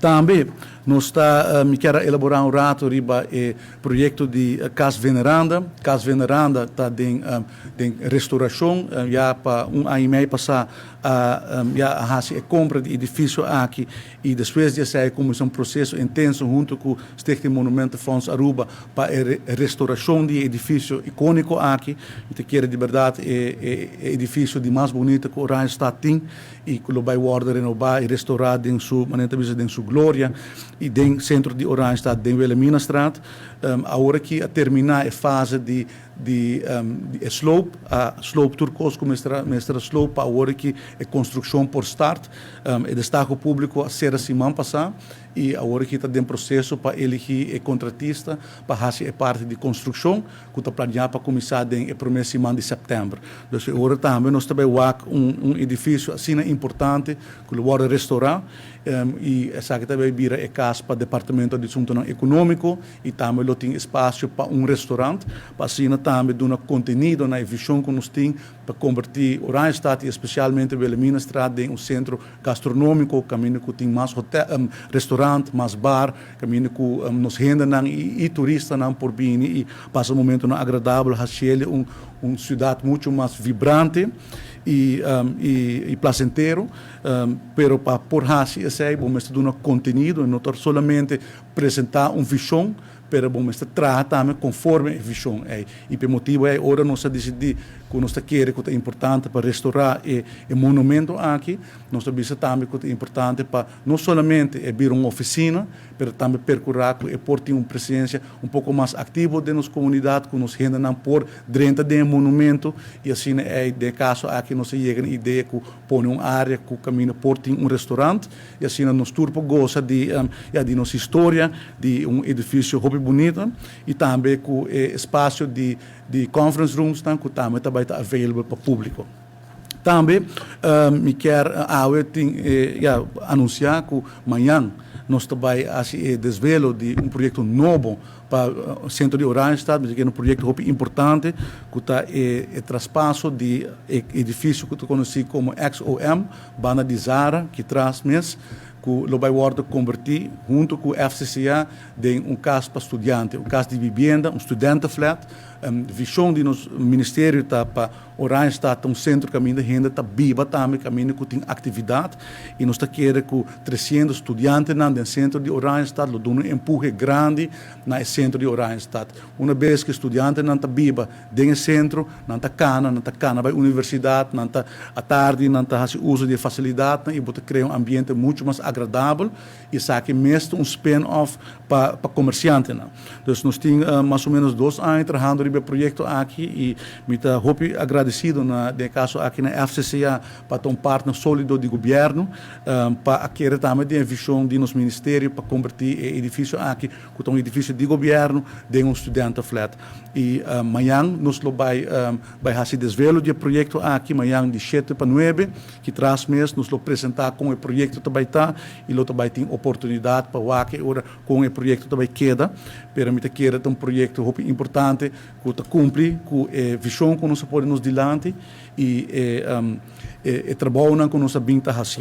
Tambe nos ta, mi kier a elabora un rato riba e proyecto di Cas Veneranda. Cas Veneranda ta den restauracion ya pa un aña y mei pasa a ya a haci e compra di edificio aki y despues di esey a cuminsa un proceso intenso hunto cu Stichting Monumentenfonds Aruba pa e restauracion di e edificio iconico aki. Mi ta kere di berdad e edificio di mas bunita cu Oranjestad tin y cu lo bay wordo renoba y restaura den su, manera ta bisa, den su gloria y den centro di Oranjestad den Wilhelminastraat. Awor aki a termina e fase di e slope, a slope tur cos cu mester a slope pa awor aki e construccion por start. E destaho publico a cera siman pasa y awor aki ta den proceso pa eligi e contratista pa haci e parti di construccion cu ta planea pa cuminsa den e prome siman di september. Dus e ora tambe nos ta bay wak un edificio asina importante cu lo wordo restaura y esaki ta bay bira e cas pa Departamento di Asuntonan Economico y tambe lo tin espacio pa un restaurant pa asina tambe duna contenido na e vision cu nos tin pa converti Oranjestad y especialmente Wilhelminastraat den un centro gastronomico caminda cu tin mas hotel, restaurant, mas bar, caminda cu nos hendenan y turistanan por bini y pasa momentonan agradabel, haciele un ciudad mucho mas vibrante y placentero. Pero pa por haci esey bo mester duna contenido y no ta solamente presenta un vision, pero bo mester traha tambe conforme e vision ey. Y p'e motibo ey ora nos a dicidi cu nos ta kere cu ta importante pa restaura e monumento aki, nos ta bisa tambe cu ta importante pa no solamente e bira un oficina, pero tambe percura cu e por tin un presencia un poco mas activo den nos comunidad, cu nos hendenan por drenta den e monumento y asina ey den e caso aki nos a yega na e idea cu pone un area cu caminda por tin un restaurant y asina nos tur por goza di, ya, di nos historia, di un edificio hopi bunita y tambe cu e espacio di conference rooms nan cu tambe ta bay ta available pa publico. Tambe mi kier awe tin e, ya, anuncia cu mañan nos ta bay haci e desvelo di un proyecto nobo pa Centro di Oranjestad. Mi ta kere un proyecto hopi importante cu ta e traspaso di e edificio cu ta conoci como XOM, banda di Zara, ki tras mes, cu lo bay wordo converti hunto cu FCCA den un cas pa studiante, un cas di vivienda, un studentenflat. Vision di nos ministerio ta pa Oranjestad ta un centro caminda hende ta biba tambe, caminda cu tin actividad, y nos ta kere cu treciendo studiantenan den centro di Oranjestad lo duna un empuhe grandi na e centro di Oranjestad. Una bes cu e studiantenan ta biba den e centro, nan ta cana, nan ta cana bay universidad, nan ta atardi nan ta haci uso di e facilidadnan y bo ta crea un ambiente mucho mas agradabel y esaki mes ta un spin-off pa comerciantenan. Dus nos tin mas o menos dos aña trahando riba e proyecto aki y mi ta hopi agradecido na den e caso aki na FCCA pa ta un partner solido di gobierno pa a kere tambe den e vision di nos ministerio pa converti e edificio aki cu ta un edificio di gobierno den un studentenflat. Y mañan nos lo bay bay haci desvelo di e proyecto aki mañan di shete pa nuebe ki tras mes nos lo presenta con e proyecto ta bay ta y lo ta bay tin oportunidad pa wak e ora con e proyecto ta bay keda. Pero mi ta kere ta un proyecto hopi importante cu ta cumpli cu e vision cu nos a pone nos dilanti y e trabounan cu nos a bin ta haci.